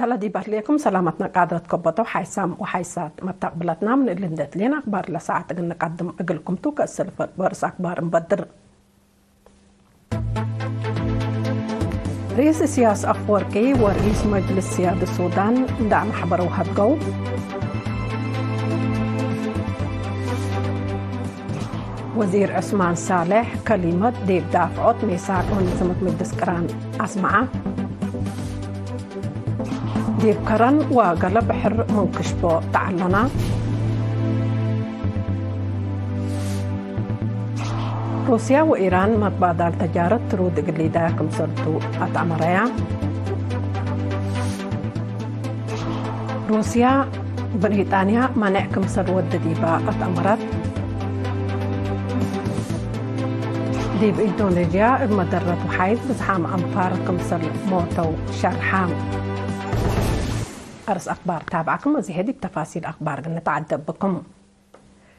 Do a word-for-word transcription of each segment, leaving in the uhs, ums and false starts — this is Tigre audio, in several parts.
ሰላም ዲብ አርሌኩም ሰላመትነ ቃድረት ከበቶ ሓይሳም ወሓይሳት መታቅብለትና፣ ምን እሊ እንዴ ትሌን አክባር ለሰዓት እግል ንቀድም እግልኩም ቱ። ከእሰልፈ በርስ አክባር እንበድር። ርኢስ እስያስ አፍወርቂ ወርኢስ መጅልስ ስያድ ሱዳን እንዳ አመሕበረው ሀድገው። ወዚር ዑስማን ሳልሕ ከሊመት ዲብ ዳፍዖት ሜሳቅ መንዘመት መጅልስ ቅራን አስመዐ። ዲብ ከረን ወገለ ብሕር ምን ክሽቦ ተዐለና። ሩስያ ወኢራን መትባዳል ተጃረት ትሩድ እግል ሊዳያ ክምሰልቱ አትአመረያ። ሩስያ ብሪጣንያ መኔዕ ክምሰል ወደ ዲባ አትአመረት። ዲብ ኢንዶኔዥያ እብ መደረት ወሓይት ብዝሓም አንፋር ክምሰል ሞተው ሸርሓ። አርስ አክባር ታብዐክም፣ እዚ ዲብ ተፋሲል አክባር እግል ንትዓደብ ብኩም።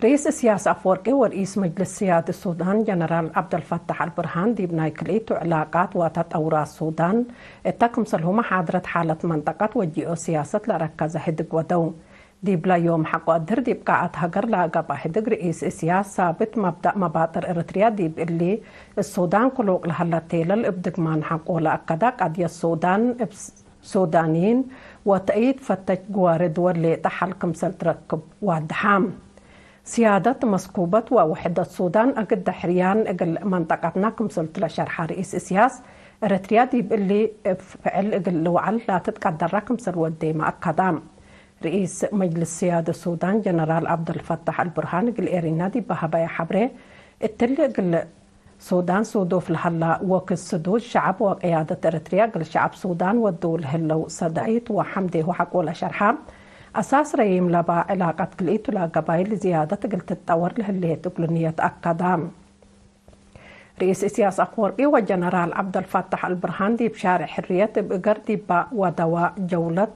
ርኢስ እስያስ አፍወርቂ ወርኢስ መጅልስ ስያድ ሱዳን ጀነራል ዐብደልፈታሕ አልብርሃን ዲብ ናይ ክልኢቱ ዕላቃት ወተጠውራት ሱዳን እተ ክምሰልሁመ ሓድረት ሓለት መንጠቀት ወጂኦ ስያሰት ለረከዘ ህድግ ወደው። ዲብለ ዮም ሐቆ አድህር ዲብ ቃዐት ሀገር ለገብአ ህድግ ርኢስ እስያስ ሳብት መብዳእ መባጥር ኤረትርያ ዲብ እሊ እሱዳን ክሉቅ ለሀለ ቴለል እብ ድግማን ሐቆ ለአከደ ቀድየት ሱዳን እብ ሱዳንይን ወተእይድ ፈተች ግዋሬ ድወል ሌጠ ሐል ክምሰል ትረክብ ዋድሐ። ስያደት መስኩበት ወውሕደት ሱዳን እግል ደሕርያን እግል መንጠቀትና ክምሰልቱ ለሸርሐ ርኢስ እስያስ፣ ኤረትርያ ዲብ እሊ እብ ፍዕል እግል ልውዐል ላትትቀደራ ክምሰል ወዴመ አከዳ። ርኢስ መጅልስ ስያድ ሱዳን ጀነራል ዐብደልፈታሕ አልቡርሃን እግል ኤሪና ዲብ ሀበየ ሐብሬ፣ እትሊ እግል ሱዳን ሱዱፍ ለሀላ ወክድ ስዱድ ሸዐብ ወቅያደት ኤረትርያ እግል ሸዐብ ሱዳን ወድው ለህለው ሰድዒት ወሐምዴሁ ሐቆ ለሸርሐ፣ አሳስ ረዪም ለባ ዕላቀት ክልኢቱ ለገባይል ዝያደት እግል ትጠወር ለህሌት እግሉ ንየት አከዳ። ርኢስ እስያስ አፍወርቂ ወጀነራል ዐብደልፋታሕ አልብርሃን ዲብ ሻርዕ ሕርየት እብ እገር ዲባ ወደዋ ጀውለት፣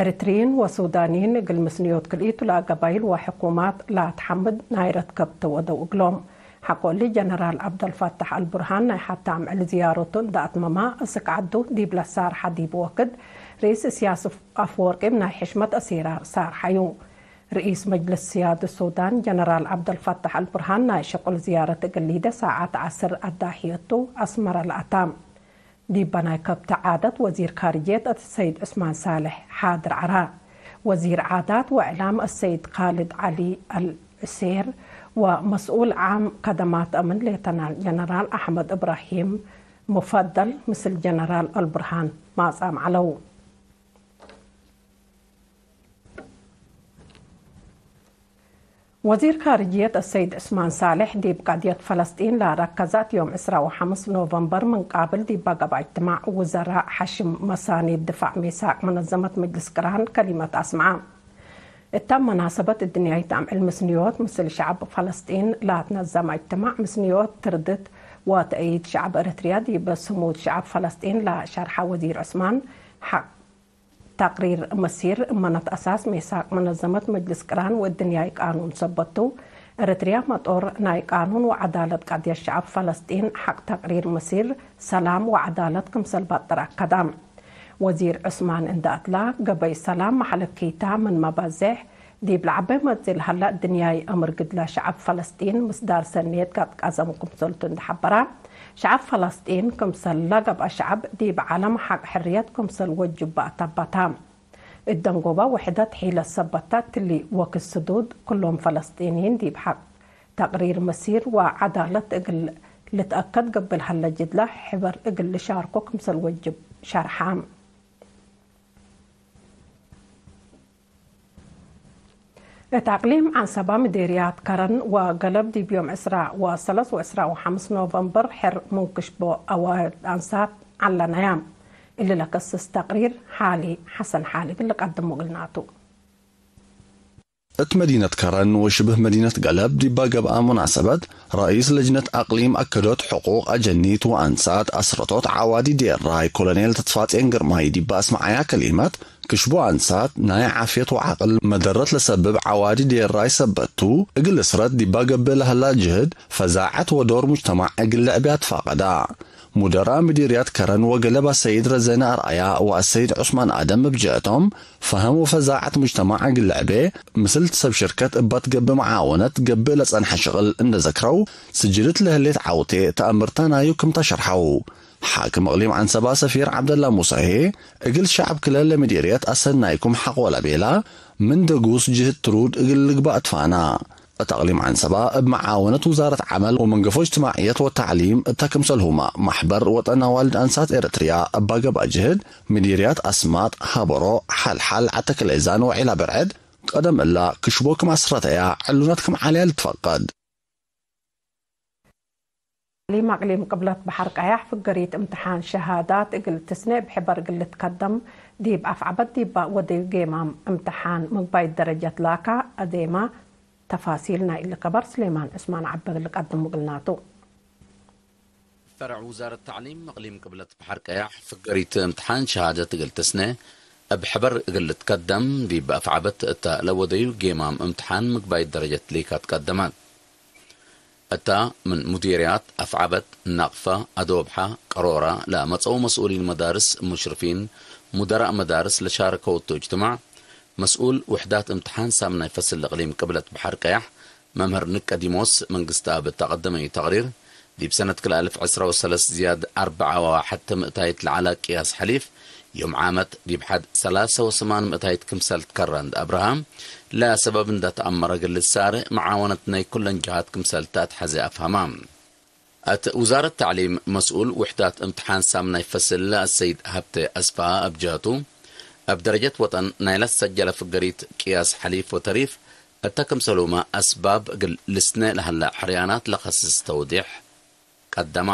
ኤሪትርይን ወሱዳንይን እግል ምስንዮት ክልኢቱ ለገባይል ወሕኩማት ለአትሐምድ ናይ ረትከብ ተወደው እግሎም። ሐቆ እሊ ጀነራል ዐብደልፋታሕ አልቡርሃን ናይ ሐታም ዕሊ ዝያረቱ እንደ አትመማ እስክ ዐዱ ዲብ ለሳርሐ ዲብ ወክድ፣ ርኢስ እስያስ አፍወርቂ እብ ናይ ሕሽመት አሲራር ሳርሐዩ። ርኢስ መጅልስ ስያድ ሱዳን ጀነራል ዐብደልፋታሕ አልቡርሃን ናይ ሸቁል ዝያረት እግል ሊደ ሳዐት ዐስር አዳሕየቱ አስመረ ለአታ። ዲበ ናይ ከብተ ዓደት ወዚር ካርጅየት አሰይድ ዑስማን ሳልሕ ሓድር ዐረ። ወዚር ዓዳት ወእዕላም አሰይድ ካልድ ዐሊ አልዕሴር ወመስኡል ዓም ከደማት አምን ሌተናል ጀነራል አሕመድ እብራሂም ሙፈደል ምስል ጀነራል አልቡርሃን ማጻም ዐለው። ወዚር ካርጅየት አሰይድ ዑስማን ሳልሕ ዲብ ቀድየት ፈለስጢን ለረከዘት ዮም ዕስራ ወሐምስ ኖቨምበር ምን ቃብል ዲበ ገብአ እጅትማዕ ውዘራእ ሐሽም መሳኒድ ድፋዕ ሚሳቅ መነዘመት መጅልስ ቅራን ከሊመት አስመዐ። እተ መናሰበት እድንያይት አምዕል ምስንዮት ምስል ሸዐብ ፈለስጢን ለትነዘመ እጅትማዕ ምስንዮት ትርድት ወተእይድ ሸዐብ ኤረትርያ ዲብ ስሙድ ሸዐብ ፈለስጢን ለሸርሐ ወዚር ዑስማን ሐቅ ተቅሪር መሲር እመነት አሳስ ሜሳቅ መነዘመት መጅልስ ቅራን ወእድንያይ ቃኑን ሰበት ቱ። ኤረትርያ መጦር ናይ ቃኑን ወዐዳለት ቀድየት ሸዐብ ፈለስጢን ሐቅ ተቅሪር መሲር ሰላም ወዐዳለት ክምሰል ባጥር አከዳ። ወዚር ዑስማን እንደ አትላ፣ ገበይ ሰላም መሐለኪታ ምንመ በዜሕ፣ ዲብ ለዐበ መጽእ ለሀለ እድንያይ አምር ግድለ ሸዐብ ፈለስጢን ምስዳር ሰኔት ቀጥቀዘም ክምሰልቱ እንደ ሐበራ፣ ሸዐብ ፈለስጢን ክምሰል ለገብአ ሸዐብ ዲብ ዐለም ሐቅ ሕርየት ክምሰል ወጅብ በአተበታ። እት ደንጎበ ውሕደት ሒለት ሰበት ተ እትሊ ወክድ ስዱድ፣ ክሎም ፈለስጢንይን ዲብ ሐቅ ተቅሪር መሲር ወዐዳለት እግል ልትአከድ ገብእ ለሀለ ጅድለ ሕበር እግል ልሻርኮ ክምሰል ወጅብ ሸርሐ። እት አቅሊም ዐንሰባ ምዴርያት ከረን ወገለብ ዲብ ዮም ዕስራ ወሰለስ ወዕስራ ወሐምስ ኖቨምበር ሕር ምን ክሽቦ አዋርድ አንሳት ዐለነያ። እሊ ለከስስ ተቅሪር ሓሊ ሐሰን ሓሊ እግል ልቀድሞ እግልናቱ። እት መዲነት ከረን ወሽብህ መዲነት ገለብ ዲባ ገብአ ሙናሰበት፣ ረኢስ ለጅነት አቅሊም አከዶት ሕቁቅ አጀኒት ወአንሳት አስረቶት ዐዋዲ ዴራይ ኮሎኔል ተስፋጼን ግርማይ ዲባ አስመዐያ ከሊመት፣ ክሽቡ አንሳት ናይ ዓፍየት ወዐቅል መደረት ለሰብብ ዐዋዲ ዴራይ ሰበት ቱ፣ እግል እስረት ዲባ ገብእ ለሀላ ጅህድ፣ ፈዛዐት ወዶር ሙጅተማዕ እግል ልዕብ አትፋቀዳ። ሙደራእ ምዲርያት ከረን ወገለብ አሰይድ ረዘነ አርአያ ወአሰይድ ዑስማን አደም እብ ጀህቶም፣ ፈሀም ወፈዛዐት ሙጅተማዕ እግል ልዕቤ፣ ምስል ሰብ ሽርከት እባ ትገብእ መዓወነት ገብእ ለጸንሐ ሽቅል እንደ ዘክረው፣ ስጅልት ለህሌት ዐውቴ ተአምርተ ናዩ ክም ተ ሸርሐው። ሓክም እቅሊም ዐንሰባ ሰፊር ዐብደላ ሙሳ ህዬ፣ እግል ሸዐብ ክለ ለምዲርየት አሰናይኩም ሐቆ ለቤላ፣ ምን ደጉስ ጅህድ ትሩድ እግል ልግባእ ትፋና። እት አቅሊም ዐንሰባ፣ እብ መዓወነት ውዛረት ዐመል ወመንገፎ እጅትማዕየት ወተዕሊም፣ እተ ክምሰልሁመ ማሕበር ወጠን አዋልድ አንሳት ኤረትርያ እባ ገብአ ጅህድ፣ ምዲርያት አስማጥ፣ ሀበሮ፣ ሐልሐል፣ ዐተክሌዛን ወዒላ በርዕድ፣ ቀደም እላ ክሽቦ ክም አስረተያ፣ ዕሉነት ክም ዐለያ ልትፈቀድ። ተዕሊም አቅሊም ቅብለት በሐር ቀያሕ ፍገሪት እምትሓን ሸሃዳት እግል ትስኔ እብ ሕበር እግል ልትከደም ዲብ አፍዐበት ዲበ ወደዩ ጌማም እምትሓን ምግባይት ደረጀት ላካ አዴማ። ተፋሲል ናይ እሊ ከበር ስሌማን ዑስማን ዐበ እግል ልቀድም እግልናቱ። ፈርዕ ውዛረት ተዕሊም እቅሊም ቅብለት በሐር ቀያሕ ፍገሪት እምትሓን ሸሃደት እግል ትስኔ እብ ሕበር እግል ልትከደም ዲብ አፍዐበት እተ ለወደዩ ጌማም እምትሓን ምግባይት ደረጀት ሊካ ትቀደመት። እታ ምን ሙዲርያት አፍዐበት፣ ነቅፈ፣ አዶብሐ፣ ቀሮረ ለመጽአው መስኡሊን መዳርስ፣ ሙሽርፊን፣ ሙደራእ መዳርስ ለሻረከው እቱ እጅትማዕ፣ መስኡል ውሕዳት እምትሓን ሳምናይ ፈስል እቅሊም ቅብለት በሐር ቀያሕ መምህር ንቀዲሞስ መንግስትአብ እተ ቀደመዩ ተቅሪር፣ ዲብ ሰነት ክልኤ አልፍ ዕስራ ወሰለስ ዝያድ አርበዓ ወሐተ ምእታይት ለዐለ ቅያስ ሐሊፍ፣ ዮም ዓመት ዲብ ሐድ ሰላሰ ወሰማን ምእታይት ክምሰል ትከረ እንደ አብርሃም፣ ለሰበብ እንደ ተአመረ እግል ልሳሬ መዓወነት ናይ ኩለን ጀሃት ክምሰል ተአትሐዜ አፍሀማ። እት ውዛረት ተዕሊም መስኡል ውሕዳት እምትሓን ሳምናይ ፈስል ለአሰይድ ሀብቴ አስፋ እብ ጀህቱ፣ እብ ደረጀት ወጠን ናይ ለትሰጀለ ፍገሪት ቅያስ ሐሊፍ ወተሪፍ፣ እተ ክምሰሉመ አስባብ እግል ልስኔ ለሀለ ሕርያናት ለከስስ ተውዴሕ ቀደማ።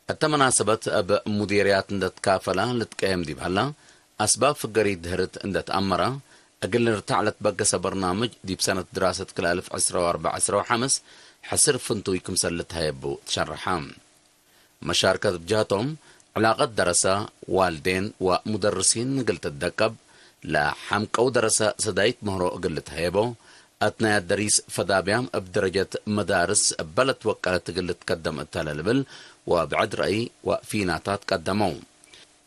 እተ መናሰበት እብ ሙዲርያት እንደ ትካፈለ ልትቀየም ዲብ ሀለ፣ አስባብ ፍገሪት ድህርት እንደ ተአመረ፣ እግል ልርታዕ ለትበገሰ በርናምጅ ዲብ ሰነት ድራሰት ክልኤ አልፍ ዕስራ ወአርበዕ ዕስራ ወሐምስ ሕስር ፍንቱይ ክምሰል ልትሀየቡ ትሸረሐ። መሻርከት እብ ጀህቶም፣ ዕላቀት ደረሰ፣ ዋልዴን ወሙደርሲን እግል ትደቀብ፣ ለሐምቀው ደረሰ ሰዳይት ምህሮ እግል ልትሀየቦ፣ አትናያት ደሪስ ፈዳብያም እብ ደረጀት መዳርስ እበ ለትወቀለት እግል ልትከደም እተ ለልብል ወብዕድ ረአይ ወፊናታት ቀደመው።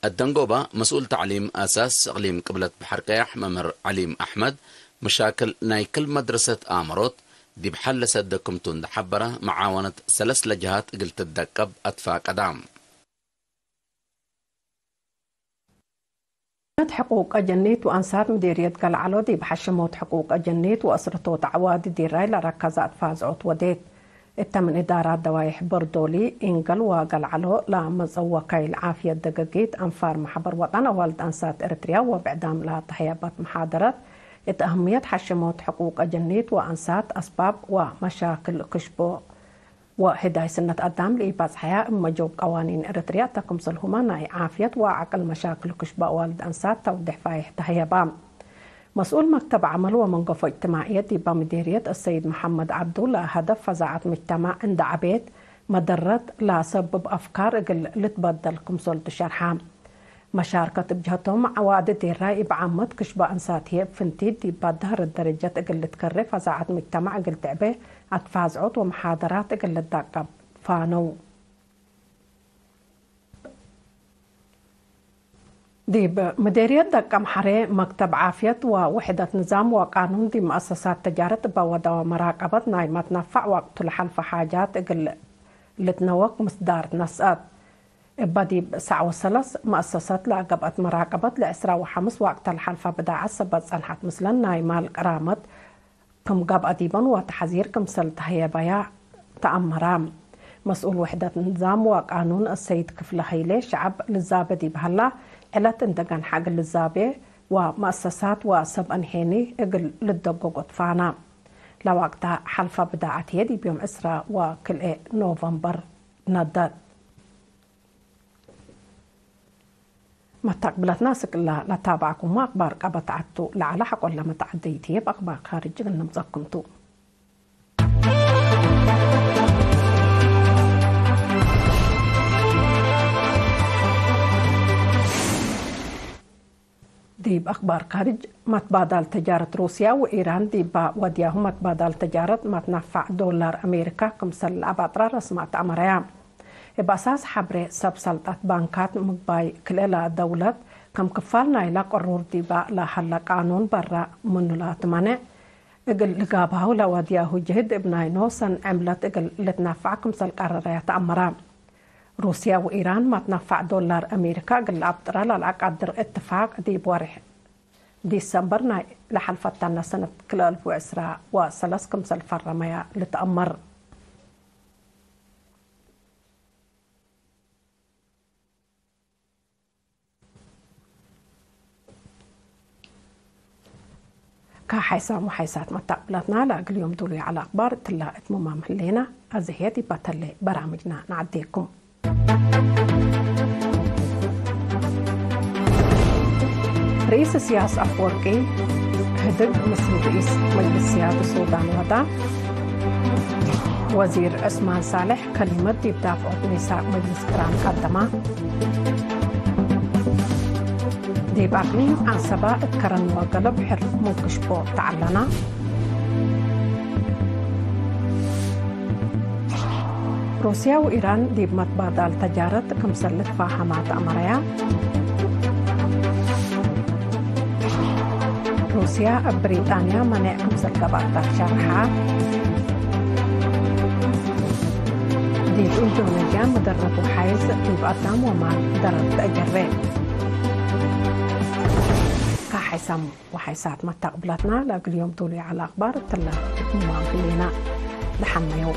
እት ደንጎበ መስኡል ተዕሊም አሳስ እቅሊም ቅብለት በሐር ቀያሕ መምህር ዐሊም አሕመድ፣ መሻክል ናይ ክል መድረሰት አመሮት ዲብ ሐል ለሰደ ክምቱ እንደ ሐበረ፣ መዓወነት ሰለስ ለጀሃት እግል ትደቀብ አትፋቀዳ። ሕቁቀ ጀኔት ወአንሳት ምዴርየት ገልዐሎ ዲብ ሐሽሞት ሕቁቀ ጀኔት ወአስርቶት ዐዋዲ ዲራይ ለረከዘ አትፋዝዖት ወዴት። እተ ምን እዳራት ደዋይሕ በርዶሊ፣ ኢንገል ወገልዐሎ ለአመጽኦ ወካይል ዓፍየት ደገጊት አንፋር መሕበር ወጠን አዋልድ አንሳት ኤረትርያ ወብዕዳም ለአተሀየበት መሓደረት፣ እት አህምየት ሐሽሞት ሕቁቀ ጀኔት ወአንሳት አስባብ ወመሻክል ክሽቦ ወህዳይ ስነት አዳም ለኢባጽሐያ እብ መጆግ ቀዋኒን ኤረትርያ እተ ክምሰልሁመ ናይ ዓፍየት ወዐቅል መሻክል ክሽቦ አዋልድ አንሳት ተውዴሕ ፋይሕ ተሀየባ። መስኡል መክተብ ዐመል ወመንገፎ እጅትማዕየት ዲበ ምዴርየት አሰይድ መሐመድ ዐብዱ፣ ለሀደፍ ፈዛዐት ምጅተማዕ እንደ ዐቤት መደረት ለሰብብ አፍካር እግል ልትበደል ክምሰልቱ ሸርሐ። መሻርከት እብ ጀህቶም፣ ዐዋዲ ዴራይ እብ ዓመት ክሽበ አንሳት ህዬ እብ ፍንቲት ዲብ ባዳህረት ደረጀት እግል ልትከሬ ፈዛዐት ምጅተማዕ እግል ትዕቤ አትፋዝዖት ወመሓደራት እግል ልዳቀብ ፋነው። ዲብ ምዴርየት ደቀምሐሬ፣ መክተብ ዓፍየት ወውሕደት ንዛም ወቃኑን ዲብ መአሰሳት ተጃረት እበ ወደወ መራቀበት ናይ መትነፈዕ ወቅቱ ለሐልፈ ሓጃት እግል ልትነወቅ ምስዳር ነስአት። እበ ዲብ ሰዕ ወሰለስ መአሰሰት ለገብአት መራቀበት ለዕስራ ወሐምስ ወቅተ ለሐልፈ ብዳዐት ሰበት ጸንሐት ምስለን ናይ ማል ቅራመት ክም ገብአ ዲበን ወተሐዚር ክምሰል ተሀየበያ ተአመረ። መስኡል ውሕደት ንዛም ወቃኑን አሰይድ ክፍለ ሀይሌ፣ ሸዐብ ልዛቤ ዲብ ሀላ፣ ዕለት እንደ ገንሐ እግል ልዛቤ ወመአሰሳት ወሰብ አንሄኒ እግል ልደጎጎ ትፋና። ለወቅታ ሐልፈ ብዳዐት ህዬ ዲብ ዮም ዕስራ ወክልኤ ኖቨምበር ነደት። መታቅብለትና እስክ እለ ለታብዐኩሙ አክባር ቀበት ዐቱ ለዐለ ሐቆለ መተዐደይት ህዬ፣ እብ አክባር ካርጅ እግል ንምጸኩም ቱ። ዲብ አክባር ካርጅ፣ መትባዳል ተጃረት ሩስያ ወኢራን ዲበ ወድያሁ መትባዳል ተጃረት መትነፈዕ ዶላር አሜሪካ ክምሰል ለአባጥራ ረስማት አመረያ። እብ አሳስ ሐብሬ ሰብ ሰልጠት ባንካት ምግባይ ክልኤ ለደውለት ከም ክፋል ናይለ ቅሩር ዲበ ለሀለ ቃኑን በረ ምኑ ለትመኔዕ እግል ልጋብሀው ለወድያሁ ጅህድ እብ ናይ ኖሰን ዕምለት እግል ልትነፈዕ ክምሰል ቀረረየ ተአመረ። ሩስየ ወኢራን መትነፈዕ ዶላር አሜሪካ እግል ለአብጥረ ለለአቀድር እትፋቅ ዲብ ወሬሕ ዲሰምበር ናይ ለሐልፈተነ ሰነት ክልኤ አልፍ ወዕስራ ወሰለስ ክምሰል ፈረመየ ልትአመር። ከሐይሳም ወሐይሳት መተቅብለትና ለእግል ዮም ዱሉይ ዐለ አክባር እትላ እት ሙማም ህሌና። አዜ ህዬ ዲብ በተሌ በራምጅና ነዐዴኩም። ርኢስ እስያስ አፈወርቂ ህድግ ምስል ርኢስ መጅልስ ስያድ ሱዳን ወዳ። ወዚር ዑስማን ሳልሕ ከሊመት ዲብ ዳፍዖት ሚሳቅ መጅልስ ቅራን ቀደማ። ዲብ አቅሊም ዐንሰበ እት ከረን ወገለብ ሕር ሙንክሽቦ ተዐለና። ሩስያ ወኢራን ዲብ መትባዳል ተጃረት ክምሰል ልትፋሀማ ተአመረያ። ሩስያ እብ ብሪጣንያ መኔዕ ክምሰል ገብአት ሸርሐ። ዲብ ኢንዶኔዥያ መደረቡ ሐይዝ ዲብ አዳም ወማል ደረር ተአጀሬ። ከሐይሳም ወሐይሳት መተቅብለትና ለእግል ዮም ዱሉይ ዐለ አክባር እትለ ሙማም ህሌና። ለሐመየው።